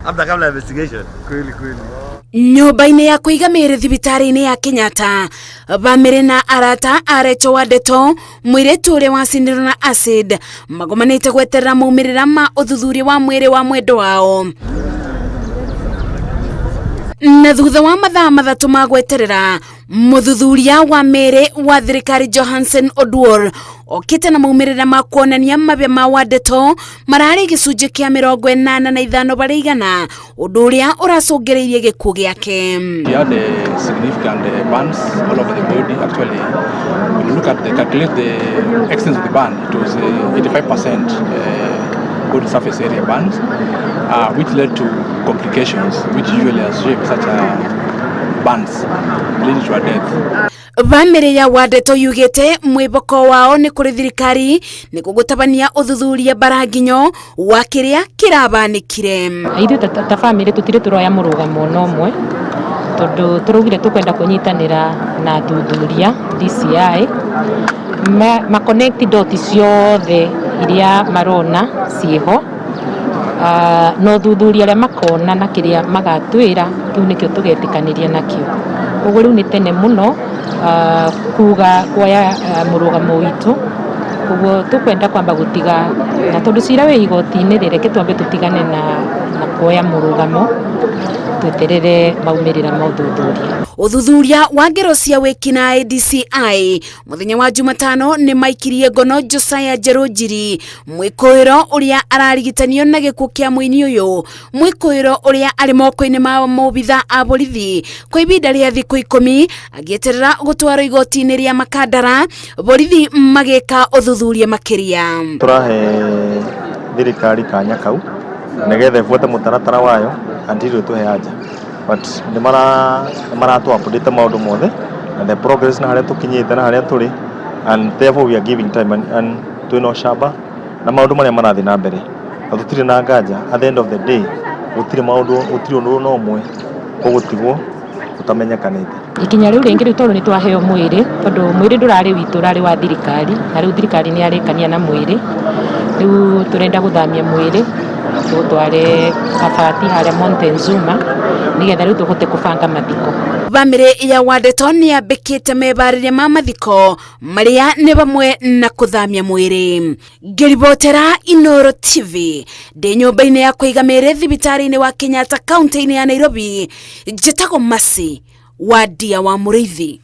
After kabla investigation. Kweli kweli. Nyũmba-inĩ ya kũiga mĩĩrĩ thibitarĩ-inĩ ya Kenyatta, bamĩrĩ na arata a Rachel Wandeto, mũirĩtu ũrĩa wacinirwo na acid, magomanĩte gweterera maumĩrĩra ma ũthuthuria wa mwĩrĩ wa mwendwa wao. Na thutha wa mathaa 3 ma gweterera, mũthuthuria wa mĩĩrĩ wa thirikari Johansen Oduor okĩte na maumĩrĩra ma kuonania mabĩa ma Wandeto mararĩ gĩcunjĩ kĩa 85 harĩ igana, ũndũ ũrĩa ũracũngĩrĩirie gĩkuũ gĩake. He had a significant burns all over the body. Actually, when you look at the calculate the extent of the burn, it was 85% body surface area burns, which led to complications, which usually associate with such burns, leading to a death. Bamĩrĩ ya Wandeto yugĩte mwĩboko wao nĩ kũrĩ thirikari nĩ gũgũtabania ũthuthuria mbaranginyo wa kĩrĩa kĩrabanĩkire. Ithuĩ ta bamĩrĩ tũtirĩ tũroya mũrũgamo ona ũmwe, tondũ tũraugire tũkwenda kũnyitanĩra na athuthuria DCI ma connect dot ciothe iria marona ciĩho, na ũthuthuria ũrĩa makona na kĩrĩa magatwĩra, kĩu nĩkĩo tũgetĩkanĩria nakĩo. Ũguo rĩu nĩ tene mũno kuga kuoya mũrũgamo witũ. Ũguo tũkwenda kwamba gũtiga, na tondũ cira wĩ igoti-inĩ rĩ, reke twambe tũtigane na kuoya mũrũgamo, tweterere maumĩrĩra ma ũthuthuria. Ũthuthuria wa ngero cia wĩkinaĩ DCI mũthenya wa Jumatano nĩ maikirie ngono Josiah Njerũnjiri, mwĩkũĩro ũrĩa ararigitanio na gĩkuũ kĩa mũini ũyũ, mwĩkũĩro ũrĩa arĩ moko-inĩ ma maobitha a borithi kwa ibinda rĩa thikũ 10 agĩeterera gũtwarwo igoti-inĩ rĩa Makandara, borithi magĩka ũthuthuria makĩria. Tũrahe thirikari kanya kau nĩgetha ĩbuate mũtaratara wayo until ĩtũhe anja, but nĩ maratũ update maũndũ mothe na the progress na harĩa tũkinyĩte na harĩa tũrĩ, and therefore we are giving time and twĩna ũcamba na maũndũ marĩa marathiĩ na mbere, na tũtirĩ na nganja at the end of the day gũtirĩ maũndũ, gũtirĩ ũndũ ona ũmwe ũgũtigwo ũtamenyekanĩte. Ikinya rĩu rĩngĩ rĩu, tondũ nĩ twaheo mwĩrĩ, tondũ mwĩrĩ ndũrarĩ witũ, ũrarĩ wa thirikari, na rĩu thirikari nĩ yarĩkania na mwĩrĩ, rĩu tũrenda gũthamia mwĩrĩ tũtware kabati harĩa Montezuma nĩgetha rĩu tũhote kũbanga mathiko. Bamĩrĩ ya Wandeto nĩ yambĩkĩte mebarĩria ma mathiko marĩa nĩ bamwe na kũthamia mwĩrĩ. Ngĩribotera Inooro TV ndĩ nyũmba-inĩ ya kũiga mĩĩrĩ thibitarĩ-inĩ wa Kenyatta kaunti-inĩ ya Nairobi, njĩtagwo Mercy Wandia wa Mũrĩithi.